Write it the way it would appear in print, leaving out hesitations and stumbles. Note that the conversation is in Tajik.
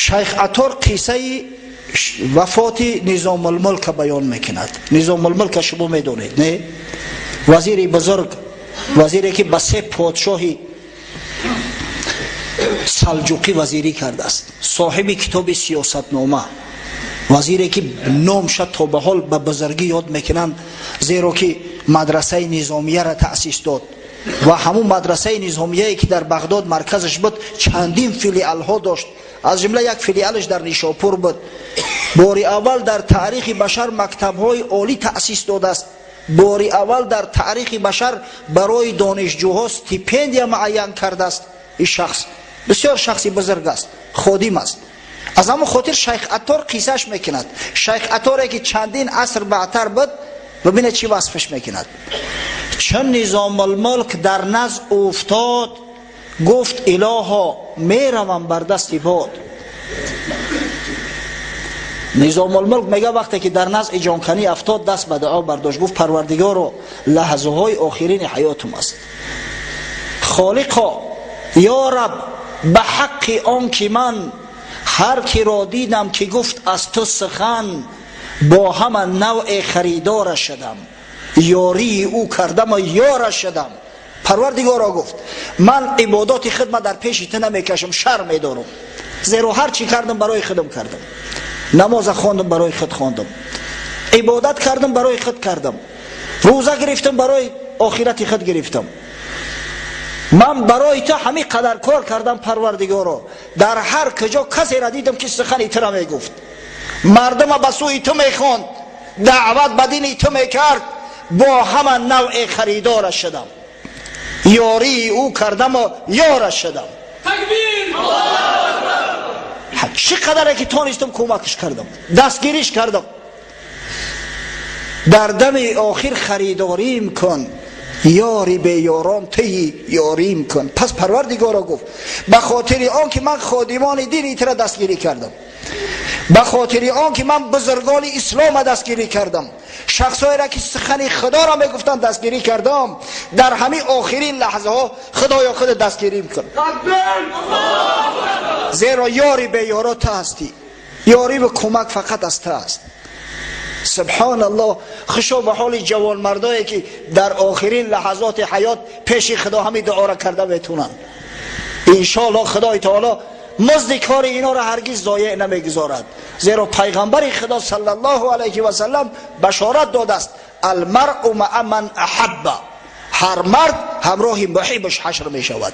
Шайх Аттор қиссаи вафоти Низомулмулка баён мекунад. Низомулмулка шумо медонед, не? Вазири бузург, вазире ки ба се подшоҳи салҷуқӣ вазирӣ кардааст, соҳиби китоби сиёсатнома, вазире ки номша то ба ҳол ба бузургӣ ёд мекунанд, зеро ки мадрасаи низомияро таъсис дод ва ҳамун мадрасаи низомияе ки дар Бағдод марказаш буд, чандин филиалҳо дошт, аз ҷумла як филиалаш дар Нишопур буд. Бори аввал дар таърихи башар мактабҳои олӣ таъсис додааст. Бори аввал дар таърихи башар барои донишҷӯҳо стипендия муайян кардааст. Ин шахс бисёр шахси бузург аст, ходим аст. Аз ҳамон хотир Шайх Аттор қиссаш мекунад. Шайх Атторе ки чандин аср баъдтар буд, бибинед, чӣ васфаш мекунад. Чун Низомулмулк дар назд уфтод, гуфт: «Илоҳо, меравам бар дасти бод». Низомулмулк мега, вақте ки дар назди ҷонканӣ афтод, даст ба дуо бардошт, гуфт: «Парвардигоро, лаҳзаҳои охирини ҳаётум аст. Холиқо, ё Раб, ба ҳаққи он ки ман ҳар киро дидам, ки гуфт аз ту сухан, бо ҳама навъе харидора шудам, ёрии ӯ кардаму ёра шудам». Парвардигоро, гуфт, ман ибодоти худма дар пеши ту намекашам, шарм медорам, зеро ҳар чӣ кардам, барои худам кардам. Намоза хондам, барои худ хондам, ибодат кардам, барои худ кардам, рӯза гирифтам, барои охирати худ гирифтам. Ман барои ту ҳамин қадар кор кардам. Парвардигоро, дар ҳар куҷо касеро дидам, ки сухани тура мегуфт, мардума ба сӯи ту мехонд, даъват ба дини ту мекард, бо ҳама навъе харидора шудам, ёрии ӯ кардаму ёра шудам. Чӣ қадаре ки тонистам, кӯмакш кардам, дастгириш кардам. Дар дами охир харидорим кун, ёри беёрон тии, ёрим кун. Пас Парвардигоро, гуфт, ба хотири он ки ман ходимони дини тура дастгирӣ кардам, ба хотири он ки ман бузургони ислома дастгирӣ кардам, шахсҳоеро ки сухани Худоро мегуфтанд, дастгирӣ кардам, дар ҳамин охирин лаҳзаҳо, Худоё, худ дастгирим кун, зеро ёри беёро ту ҳастӣ, ёриву кӯмак фақат аз ту аст. Субҳоналлоҳ! Хушо ба ҳоли ҷавонмардое, ки дар охирин лаҳазоти ҳаёт пеши Худо ҳамин дуоро карда метунанд. Иншоаллоҳ, Худои таоло музди кори инора ҳаргиз зоеъ намегузорад, зеро пайғамбари Худо саллаллоҳу алайҳи васаллам башорат додааст: «Алмаръу маа ман аҳабба». Ҳар мард ҳамроҳи муҳибаш ҳашр мешавад.